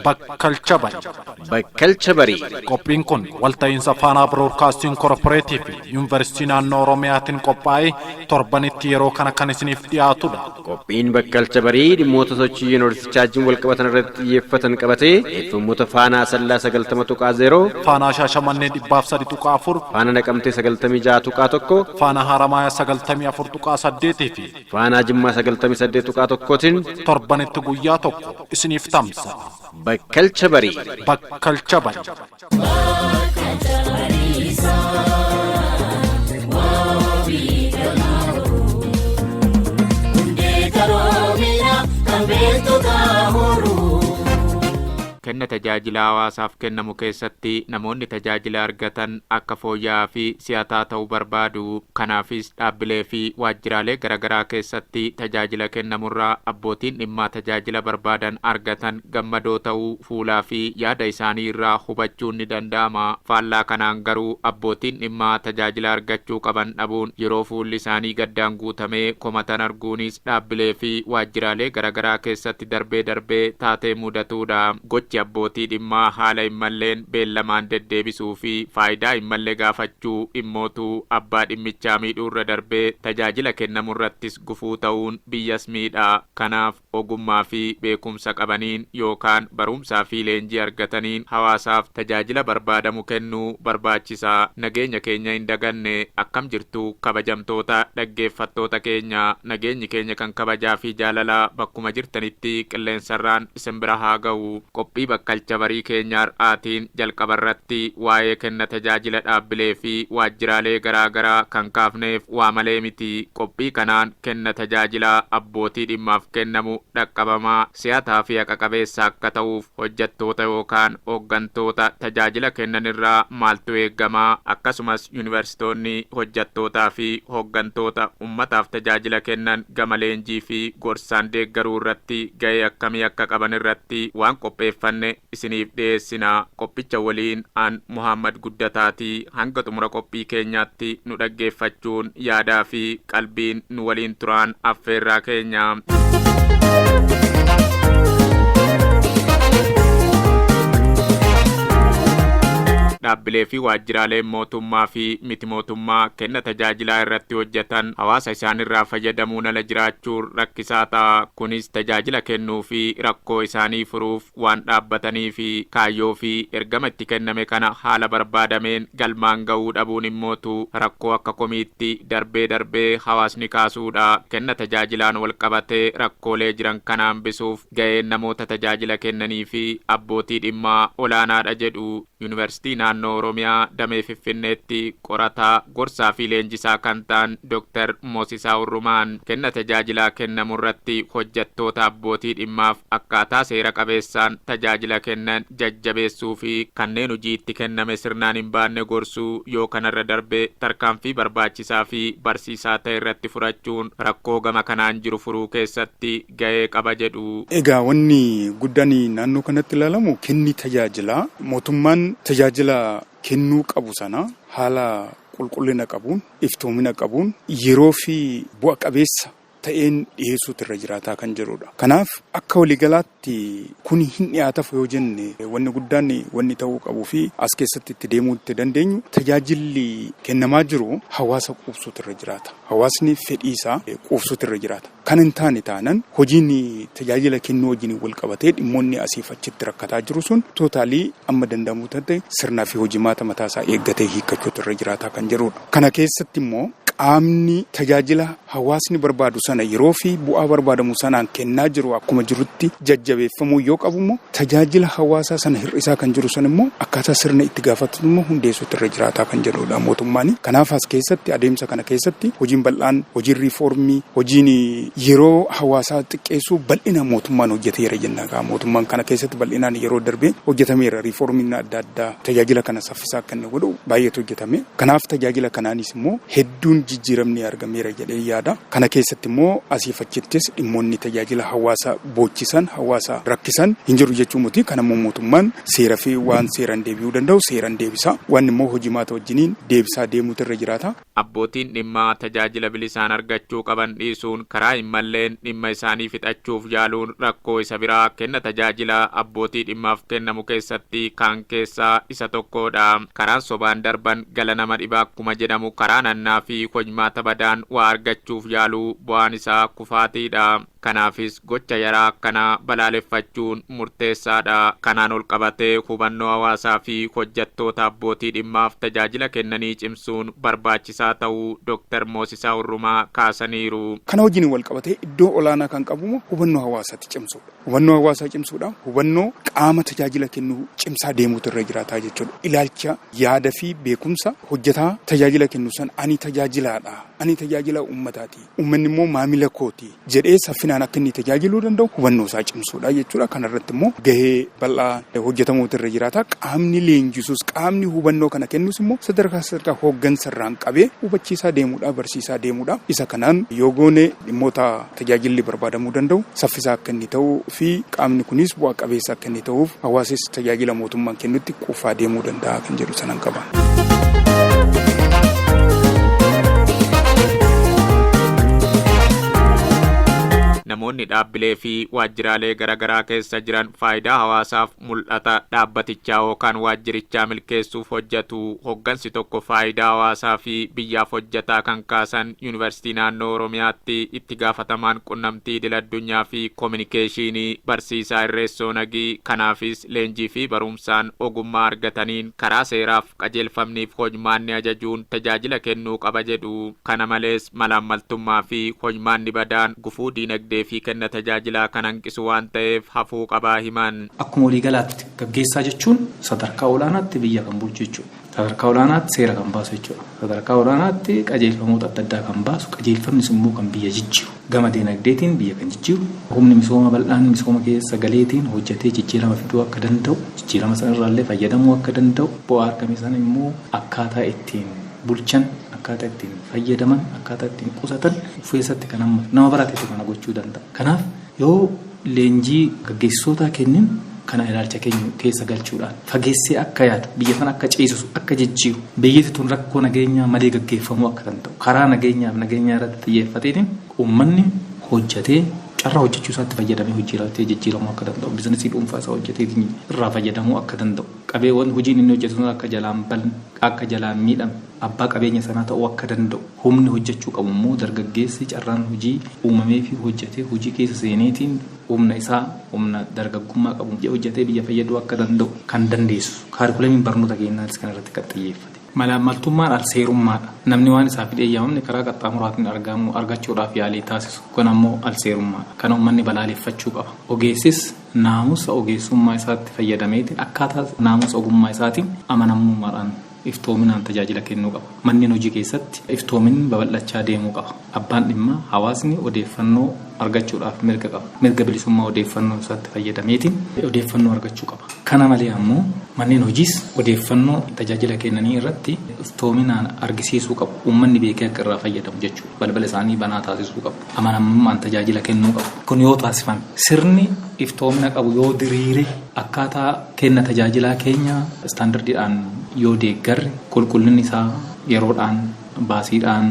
Bakkalcha Barii. Bakkalcha Barii. Qophiin kun walta'iinsa Faanaa Biroodkaastiin Korporeetii fi Yuunivarsiitii Naannoo Oromiyaatiin qophaa'ee torbanitti yeroo kana kan isiniif dhiyaatudha. Qophiin Bakkalcha Barii dhimmoota sochii yuunivarsiitichaa wajjin walqabatan irratti xiyyeeffatan qabatee FMoota Faanaa Asallaa 90.0, Faanaa Shaashamannee 103.4, Faana Naqamtee 96.1, Faanaa Haramaayaa 94.8 fi Faanaa Jimmaa 98.1tiin torbanitti guyyaa tokko isiniif tamsa'a. Bakkalcha Barii. Bakkalcha Barii. Kenna tajaajila hawaasaaf kennamu keessatti namoonni tajaajila argatan akka fooyya'aa fi si'ataa ta'u barbaadu. Kanaafis dhaabbilee fi waajjiraalee garagaraa keessatti tajaajila kennamurraa abbootiin dhimmaa tajaajila barbaadan argatan gammadoo ta'uu fuulaa fi yaada isaanii irraa hubachuun ni danda'ama. Faallaa kanaan garuu abbootiin dhimmaa tajaajila argachuu qaban dhabuun yeroo fuulli isaanii gaddaan guutamee komatan arguunis dhaabbilee fi waajjiraalee garagaraa keessatti darbee darbee taatee mudatuudha. Gochi abbootii dhimmaa haala hin malleen beellamaan deddeebisuu fi faayidaa hin malle gaafachuu immootu abbaa dhimmichaa miidhuurra darbee tajaajila kennamurrattis gufuu ta'uun biyyas miidha. Kanaaf ogummaa fi beekumsa qabaniin yookaan barumsaa fi leenjii argataniin hawaasaaf tajaajila barbaadamu kennuu barbaachisa. Nageenya keenya hin daganne. Akkam jirtu kabajamtoota dhaggeeffattoota keenya? Nageenyi keenya kan kabajaa fi jaalalaa bakkuma jirtanitti qilleensarraan isin bira haa ga'u. Qophii Bakkalcha Barii keenya har'aatiin jalqabarratti waa'ee kenna tajaajila dhaabbilee fi waajjiraalee garaa garaa kan kaafneef waa malee miti. Qophii kanaan kenna tajaajila abbootii dhimmaaf kennamu dhaqqabamaa, si'ataa fi haqa qabeessa akka ta'uuf hojjettoota yookaan hooggantoota tajaajila kennan irraa maaltu eegama? Akkasumas yuunivarsiitoonni hojjettootaa fi hooggantoota ummataaf tajaajila kennan gama leenjii fi gorsaan deeggaruu irratti ga'ee akkamii akka qaban irratti waan qopheeffanne isiniif dhiyeessina. Qophicha waliin an Muhammad Guddataatii hanga xumura qophii keenyaatti nu dhaggeeffachuun yaadaa fi qalbiin nu waliin turaan affeerraa keenya. Dhaabbilee fi waajjiraaleen mootummaa fi miti mootummaa kenna tajaajilaa irratti hojjetan hawaasa isaanirraa fayyadamuun ala jiraachuun rakkisaa ta'a. Kunis tajaajila kennuu fi rakkoo isaanii furuuf waan dhaabbatanii fi kaayyoo fi ergama itti kenname kana haala barbaadameen galmaan ga'uu dhabuun immootu rakkoo akka komiitti darbee darbee hawaasni kaasuudha. Kenna tajaajilaan wal qabatee rakkoolee jiran kana hambisuuf ga'een namoota tajaajila kennanii fi abbootii dhimmaa olaanaadha jedhu Yuunivarsiitii Naannoo Oromiyaa damee Finfinneetti qorataa, gorsaa fi leenjisaa kan ta'an Dr. Moosisaa Hurrumaan. Kenna tajaajilaa kennamu irratti hojjettoota abbootii dhimmaaf akkaataa seera qabeessaan tajaajila kennan jajjabeessuu fi kanneen hojii itti kenname sirnaan hin baanne gorsuu, yoo kanarra darbe tarkaanfii barbaachisaa fi barsiisaa ta'e irratti fudhachuun rakkoo gama kanaan jiru furuu keessatti ga'ee qaba jedhu. Egaa wanni guddaan naannoo kanatti ilaalamu kenni tajaajilaa mootummaan tajaajila kennuu qabu sana haala qulqullina qabuun, iftoomina qabuun, yeroo fi bu'a qabeessa ta'een dhiyeessuutu irra jiraataa kan jedhudha. Kanaaf akka waliigalaatti kun hin dhiyaataaf yoo jenne, wanni guddaan wanni ta'uu qabuu fi as keessatti itti deemuu itti dandeenyu, tajaajilli kennamaa jiru hawaasa quubsuutu irra jiraata. Hawaasni fedhii isaa quubsuutu irra jiraata. Kan hin taane taanan hojiin tajaajila kennuu wajjin wal qabatee dhimmoonni asiif achitti rakkataa jiru sun totally amma danda'amuu ta'e sirnaa fi hojimaata mataa isaa eeggatee hiikkachuutu irra jiraataa kan jedhudha. Kana keessatti immoo qaamni tajaajila hawaasni barbaadu sana yeroo fi bu'aa barbaadamu sanaan kennaa jiru akkuma jirutti jajjabeeffamuu yoo qabu, immoo tajaajila hawaasaa sana hir'isaa kan jiru sun immoo akkaataa sirna itti gaafatamu hundeessuutu irra jiraataa kan jedhudha mootummaan. Kanaaf as keessatti, adeemsa kana keessatti, hojiin bal'aan, hojiin riifoormii, hojiin yeroo hawaasaa xiqqeessuu bal'inaan mootummaan hojjeteera jenna. Mootummaan kana keessatti bal'inaan yeroo darbee hojjetameera. Riifoormiin adda addaa tajaajila kana saffisaa akka inni godhu baay'eetu hojjetame. Kanaaf tajaajila kanaanis immoo hedduun jijjiiramni argameera jedhee yaada. Kana keessatti immoo asiif achittis dhimmoonni tajaajila hawaasa boochisan, hawaasa rakkisan hin jiru jechuu miti. Kana immoo mootummaan seera fi waan seeraan deebi'uu danda'u seeraan deebisa. Waan immoo hojimaata wajjiniin deebisaa deemuutu irra jiraata. Abbootiin dhimmaa tajaajila bilisaan argachuu qaban dhiisuun karaa hin malleen dhimma isaanii fixachuuf yaaluun rakkoo isa biraa kenna tajaajila abbootii dhimmaaf kennamu keessatti kaan keessaa isa tokkodha. Karaan sobaan darban gala nama dhibaa akkuma jedhamu karaan hannaa fi hojmaata badaan waa argachuuf yaaluu bu'aan isaa kufaatiidha. Kanaafis gocha yaraa akkanaa balaaleffachuun murteessaadha. Kanaan ol qabatee hubannoo hawaasaa fi hojjettoota abbootii dhimmaaf tajaajila kennanii cimsuun barbaachisaa ta'uu Dr. Moosisaa Hurrumaa kaasaniiru. Kana wajjin wal qabatee iddoo olaanaa kan qabu hubannoo hawaasaatti cimsuudha. Hubannoo hawaasaa cimsuudha. Hubannoo qaama tajaajila kennu cimsaa deemuutu irra jiraataa jechuudha. Ilaalcha, yaada fi beekumsa hojjetaa tajaajila kennu san ani tajaajilaadha. Ani tajaajila uummataati. Uummanni immoo maamila kooti jedhee saffinaan akka inni tajaajiluu danda'u hubannoo isaa cimsuudha jechuudha. Kanarratti immoo gahee bal'aa hojjetamuutu irra jiraata. Qaamni leenjisuus qaamni hubannoo kana kennus immoo sadarkaa sadarkaa hooggansarraan qabee hubachiisaa deemuudha, barsiisaa deemuudha. Isa kanaan yoo goone dhimmoota tajaajilli barbaadamuu danda'u saffisaa akka inni ta'uu fi qaamni kunis bu'aa qabeessa akka inni ta'uuf hawaasis tajaajila mootummaan kennutti quufaa deemuu danda'a kan jedhu sanan qaba. Namoonni dhaabbilee fi waajjiraalee garaagaraa keessa jiran faayidaa hawaasaaf mul'ata dhaabbatichaa yookaan waajjirichaa milkeessuuf hojjetu. Hoggansi tokko faayidaa hawaasaa fi biyyaaf hojjetaa kan kaasan Yuunivarsiitii Naannoo Oromiyaatti itti gaafatamaan qunnamtii idil addunyaa fi koominikeeshinii barsiisaa Irreessoo Nagii. Kanaafis leenjii fi barumsaan ogummaa argataniin karaa seeraaf qajeelfamniif hojmaanni ajajuun tajaajila kennuu qaba jedhu. Kana malees malaammaltummaa fi hojmaanni badaan gufuu diinagdee fi kenna tajaajilaa kan hanqisu waan ta'eef hafuu qabaa himan. Akkuma waliigalaatti gaggeessaa jechuun sadarkaa olaanaatti biyya kan bulchu jechuudha. Sadarkaa olaanaatti seera kan baasu jechuudha. Sadarkaa olaanaatti qajeelfamoota adda addaa kan baasu, qajeelfamnis immoo kan biyya jijjiiru. Gama diinagdeetiin biyya kan jijjiiru, humni misooma bal'aan misooma keessa galeetiin hojjetee jijjiirama fiduu akka danda'u, jijjiirama sanarraallee fayyadamuu akka danda'u, bu'aa argame sana immoo akkaataa ittiin bulchan, akkaataa ittiin fayyadaman, akkaataa ittiin qusatan of keessatti kan hammatu nama baratetu kana gochuu danda'a. Kanaaf yoo leenjii gaggeessitootaa kennin kana ilaalcha keenya keessa galchuudhaan fageessee akka yaadu, biyya sana akka ceesisu, akka jijjiiru, biyyi tun rakkoo nageenyaa malee gaggeeffamuu akka danda'u, karaa nageenyaaf nageenyaa irratti xiyyeeffateetiin uummanni hojjetee carraa hojjechuu isaatti fayyadamee hojii irratti jijjiiramuu akka danda'u, biizinasii dhuunfaa isaa hojjetee irraa fayyadamuu akka danda'u, qabeewwan hojiin inni hojjetu sun akka jalaan balne, akka jalaan miidhame, abbaa qabeenya sanaa ta'uu akka danda'u, humni hojjechuu qabu immoo dargaggeessi carraan hojii uumamee fi hojjetee hojii keessa seeneetiin humna isaa, humna dargaggummaa qabu hojjetee biyya fayyaduu akka danda'u kan dandeessu. Kaarikulamiin barnoota keenyaatis kan irratti kan xiyyeeffate. Malaammaltummaan alseerummaadha. Namni waan isaaf hin eeyyamamne karaa qaxxaamuraatiin argamu argachuudhaaf yaalii taasisu. Kun ammoo alseerummaadha. Kana uummanni balaaleffachuu qaba. Ogeessis naamusa ogeessummaa isaatti fayyadameetiin akkaataa naamusa ogummaa isaatiin amanamummaadhaan iftoominaan tajaajila kennuu qaba. Manneen hojii keessatti iftoominni babal'achaa deemuu qaba. Abbaan dhimmaa hawaasni odeeffannoo argachuudhaaf mirga qaba. Mirga bilisummaa odeeffannoo isaatti fayyadameetiin odeeffannoo argachuu qaba. Kana malee ammoo manneen hojiis odeeffannoo tajaajila kennanii irratti iftoominaan argisiisuu qabu. Uummanni beekee akka irraa fayyadamu jechuudha. Balbala isaanii banaa taasisuu qabu. Amanamummaan tajaajila kennuu qabu. Kun yoo taasifame sirni iftoomina qabu yoo diriire akkaataa kenna tajaajilaa keenya istaandardiidhaan yoo deeggarre qulqullinni isaa yeroodhaan baasiidhaan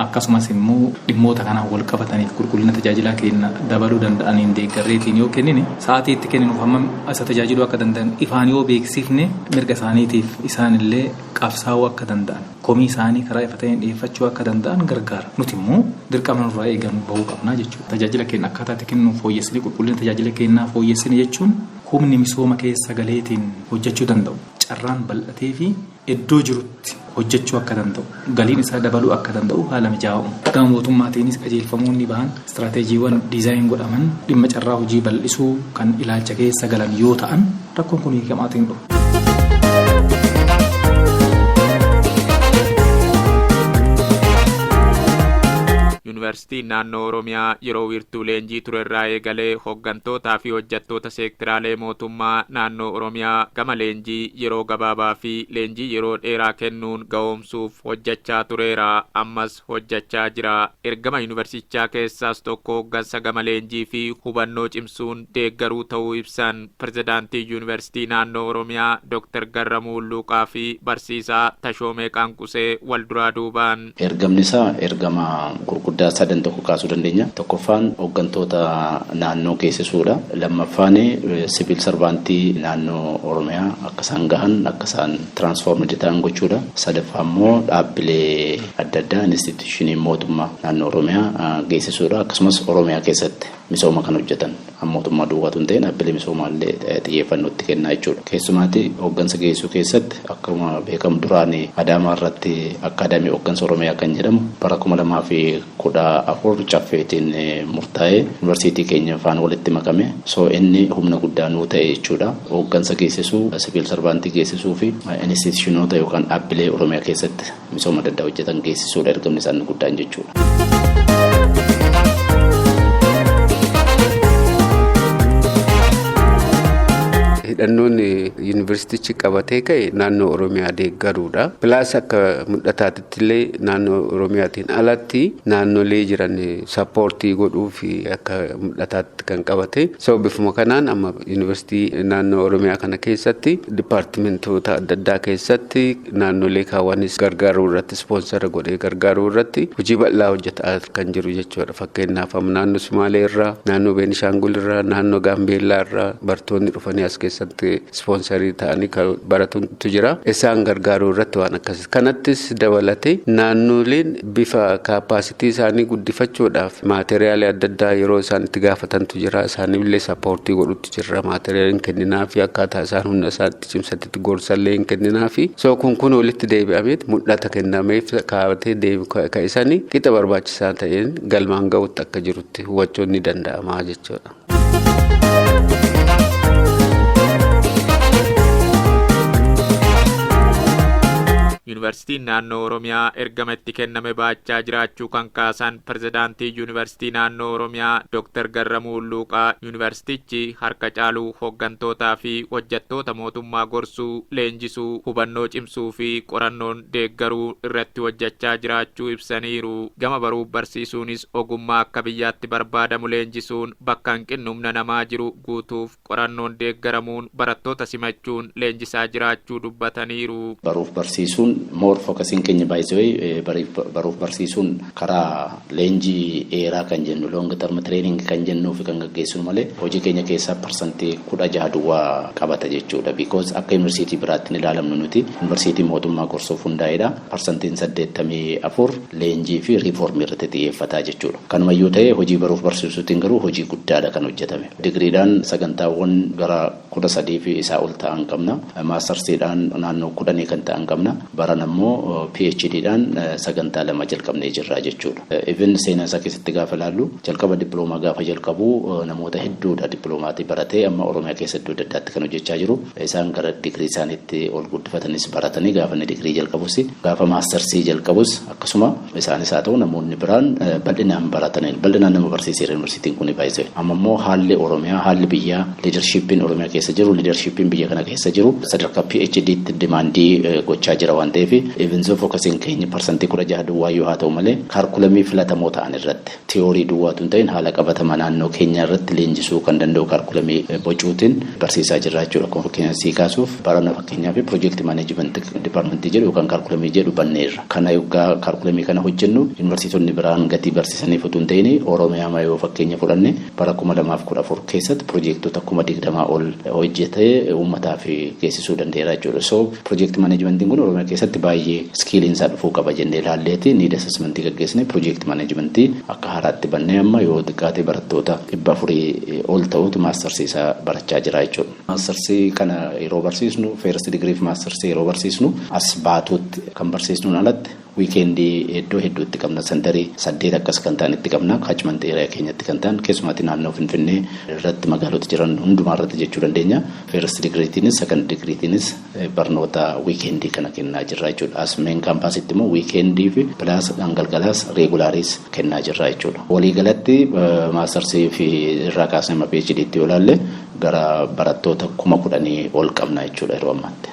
akkasumas immoo dhimmoota kanaan wal qabataniif qulqullina tajaajilaa keenya dabaluu danda'aniin deeggarreetiin yoo kennine sa'aatii itti kenninuuf hammam isa tajaajiluu akka danda'an ifaan yoo beeksifne mirga isaaniitiif isaanillee qabsaa'uu akka danda'an komii isaanii karaa ifa ta'een dhiyeeffachuu akka danda'an gargaara. Nuti immoo dirqama nurraa eegamu bahuu qabnaa jechuudha. Tajaajila keenya akkaataa itti kennuuf fooyyessine qulqullina tajaajila keenyaa fooyyessine jechuun humni misooma keessa galeetiin hojjechuu danda'u carraan bal'atee fi iddoo jirutti hojjechuu akka danda'u, galiin isaa dabaluu akka danda'u haala mijaa'u. Gama mootummaatiinis qajeelfamoonni bahan istiraateejiiwwan diizaayin godhaman dhimma carraa hojii bal'isuu kan ilaalcha keessa galan yoo ta'an rakkoon kun hiikamaatiin dhufa. Yuunivarsiitiin Naannoo Oromiyaa yeroo wiirtuu leenjii ture irraa eegalee hooggantootaa fi hojjettoota seektiraalee mootummaa naannoo Oromiyaa gama leenjii yeroo gabaabaa fi leenjii yeroo dheeraa kennuun ga'oomsuuf hojjechaa tureera. Ammas hojjechaa jira. Ergama yuunivarsiitichaa keessaas tokko hooggansa gama leenjii fi hubannoo cimsuun deeggaruu ta'uu ibsan pirezidaantii Yuunivarsiitii Naannoo Oromiyaa Dr. Garramuu Hulluuqaa fi barsiisaa Tashoomee Qaanqusee wal duraa duubaan. Ergamni isaa ergama gurguddaa sadan tokko kaasuu dandeenya. Tokkoffaan hooggantoota naannoo geessisuudha. Lammaffaan civil servantii naannoo Oromiyaa akka isaan gahan, akka isaan transformed ta'an gochuudha. Sadaffaa immoo dhaabbilee adda addaa, institutionii mootummaa naannoo Oromiyaa geessisuudha. Akkasumas Oromiyaa keessatti misooma kan hojjetan mootummaa duwwaatu hin ta'in, dhaabbilee misoomaa illee xiyyeeffannoo itti kennaa jechuudha. Keessumaatti hooggansa geessisuu keessatti, akkuma beekamu, duraan Adaamaa irratti Akkaadaamii Hooggansa Oromiyaa kan jedhamu bara 2014 caffeetiin murtaa'ee yuunivarsiitii keenya faana walitti makame. So inni humna guddaa nuu ta'e jechuudha. Hooggansa geessisuu, civil servantii geessisuu fi institutionoota yookaan dhaabbilee Oromiyaa keessatti misooma adda addaa hojjetan geessisuudha ergamni isaan guddaan jechuudha. Hidhannoon yuunivarsiitichi qabatee ka'e naannoo Oromiyaa deeggaruudha. Plus akka mul'ataatitti illee naannoo Oromiyaatiin alatti naannolee jiran supportii godhuu fi akka mul'ataatti kan qabate. So bifuma kanaan amma yuunivarsiitii naannoo Oromiyaa kana keessatti departmentoota adda addaa keessatti naannolee kaawwanis gargaaruu irratti, sponsor godhee gargaaruu irratti hojii bal'aa hojjetaa kan jiru jechuudha. Fakkeenyaaf, naannoo Sumaalee irraa, naannoo Beenishaangul irraa, naannoo Gaambeellaa irraa bartoonni dhufanii as keessatti sponsorii ta'anii kan baratantu jira. Isaan gargaaruu irratti waan akkasii. Kanattis dabalatee naannoleen bifa capacity isaanii guddifachuudhaaf materialii adda addaa yeroo isaan itti gaafatantu jira. Isaanillee supportii godhutti jirra. Materialiin kenninaa fi akkaataa isaan humna isaanitti cimsatitti gorsallee hin kenninaa fi so kun walitti deebi'ameet mul'ata kennameef kaa'atee deebi ka'isanii qixa barbaachisaa ta'een galmaan ga'utti akka jirutti hubachuun ni danda'ama jechuudha. Yuunivarsiitiin Naannoo Oromiyaa ergama itti kenname baachaa jiraachuu kan kaasan pirezidaantii Yuunivarsiitii Naannoo Oromiyaa Dr. Garramuu Hulluuqaa, yuunivarsiitichi harka caaluu hooggantootaa fi hojjettoota mootummaa gorsuu, leenjisuu, hubannoo cimsuu fi qorannoon deeggaruu irratti hojjechaa jiraachuu ibsaniiru. Gama baruuf barsiisuunis ogummaa akka biyyaatti barbaadamu leenjisuun bakka hanqinni humna namaa jiru guutuuf qorannoon deeggaramuun barattoota simachuun leenjisaa jiraachuu dubbataniiru. Baruuf barsiisuun more focusiin keenya baay'isee, baruuf barsiisuun karaa leenjii dheeraa kan jennu, long term training kan jennuu fi kan gaggeessinu malee, hojii keenya keessaa 16% duwwaa qabata jechuudha. Because akka yuunivarsiitii biraatti ni ilaalamnu, nuti yuunivarsiitii mootummaa gorsuuf hundaa'edha. 84% leenjii fi reformii irratti xiyyeeffataa jechuudha. Kanumayyuu ta'e, hojii baruuf barsiisuutiin garuu hojii guddaadha kan hojjetame. Digriidhaan sagantaawwan gara 13 fi isaa ol ta'an qabna. Mastersiidhaan naannoo 10 kan ta'an qabna. Baran ammoo PhDdhaan sagantaa lama jalqabnee jirra jechuudha. Even seenaa isaa keessatti gaafa ilaallu, jalqaba dippiloomaa gaafa jalqabu namoota hedduudha dippiloomaatii baratee amma Oromiyaa keessa iddoo adda addaatti kan hojjechaa jiru. Isaan gara digirii isaaniitti ol guddifatanis baratanii, gaafa inni digirii jalqabus, gaafa mastersii jalqabus akkasuma isaanis haa ta'u namoonni biraan bal'inaan baratanii, bal'inaan nama barsiiseera yuunivarsiitiin kun baay'isee. Amma immoo haalli Oromiyaa, haalli biyyaa, leadershipiin Oromiyaa keessa jiru, leadershipiin biyya kana keessa jiru sadarkaa PhDtti demandii gochaa jira waan ta'eef, even though focusiin keenya 16% duwwaayyuu haa ta'u malee, curriculumii filatamoo ta'an irratti, theory duwwaatu hin ta'in, haala qabatama naannoo keenyaa irratti leenjisuu kan danda'u curriculumii bocuutiin barsiisaa jirra jechuudha. Akkuma fakkeenya sii kaasuuf, barana fakkeenyaaf project management departmentii jedhu yookaan curriculumii jedhu banneerra. Kana yoggaa curriculumii kana hojjennu, yuunivarsiitonni biraan gatii barsiisaniif utuu hin ta'in, Oromiyaa yoo fakkeenya fudhanne, bara 2014 keessatti piroojektota 20,000 ol hojjetee uummataaf geessisuu danda'eera jechuudha. So project managementiin kun Oromiyaa keessatti baay'ee skilliin isaa dhufuu qaba jennee ilaalleeti need assessmentii gaggeessine, project managementii akka haaraatti bannee, amma yoo xiqqaate barattoota 400 ol ta'utu mastersii isaa barachaa jira jechuudha. Mastersii kana yeroo barsiisnu, first degree fi mastersii yeroo barsiisnu, as baatuutti kan barsiisnuun alatti Weekendii iddoo hedduutti qabna. Centerii 8 akkas kan ta'an itti qabna. Catchment area keenyatti kan ta'an, keessumaatti naannoo Finfinnee irratti, magaalota jiran hundumaa irratti jechuu dandeenya. First degreetiinis, second degreetiinis barnoota weekendii kana kennaa jirra jechuudha. As main campusitti immoo weekendii fi plus galgalaas regularis kennaa jirra jechuudha. Waliigalatti mastersii fi irraa kaasnee amma PhD'tti yoo ilaalle, gara barattoota 10,000 ol qabna jechuudha yeroo ammaatti.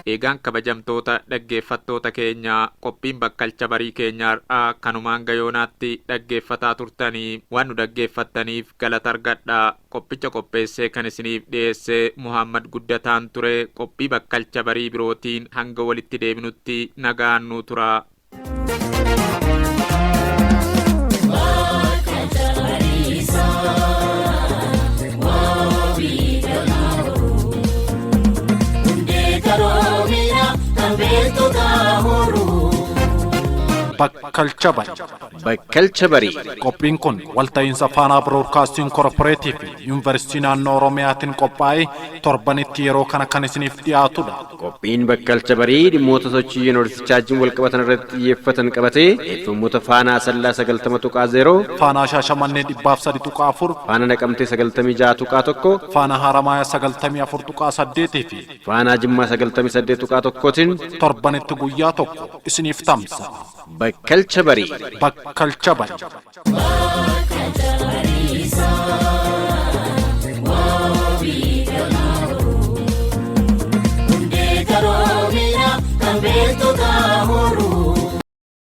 Eegaan kabajamtoota dhaggeeffattoota keenyaa, qophiin Bakkalcha Barii keenyaa har'aa kanumaan gayoonaatti dhaggeeffataa turtanii, waan nu dhaggeeffattaniif galata argadha. Qophicha qopheessee kan isiniif dhiyeesse Muhammad Guddataan ture. Qophii Bakkalcha Barii birootiin hanga walitti deebinutti nagaan nuu tura. Bakkalcha Barii. Bakkalcha Barii. Qophiin kun walta'iinsa Faanaa Biroodkaastiin Korporeetii fi Yuunivarsiitii Naannoo Oromiyaatiin qophaa'ee torbanitti yeroo kana kan isiniif dhiyaatudha. Qophiin Bakkalcha Barii dhimmoota sochii yuunivarsiitichaa wajjin walqabatan irratti xiyyeeffatan qabatee FMoota Faanaa Asallaa 90.0, Faanaa Shaashamannee 103.4, Faana Naqamtee 96.1, Faanaa Haramaayaa 94.8 fi Faanaa Jimmaa 98.1tiin torbanitti guyyaa tokko isiniif tamsa'a. Bakkalcha Barii. Bakkalcha Barii. Bakkalcha Bariisaa wabii galaa, hundee karoomina kan beektu.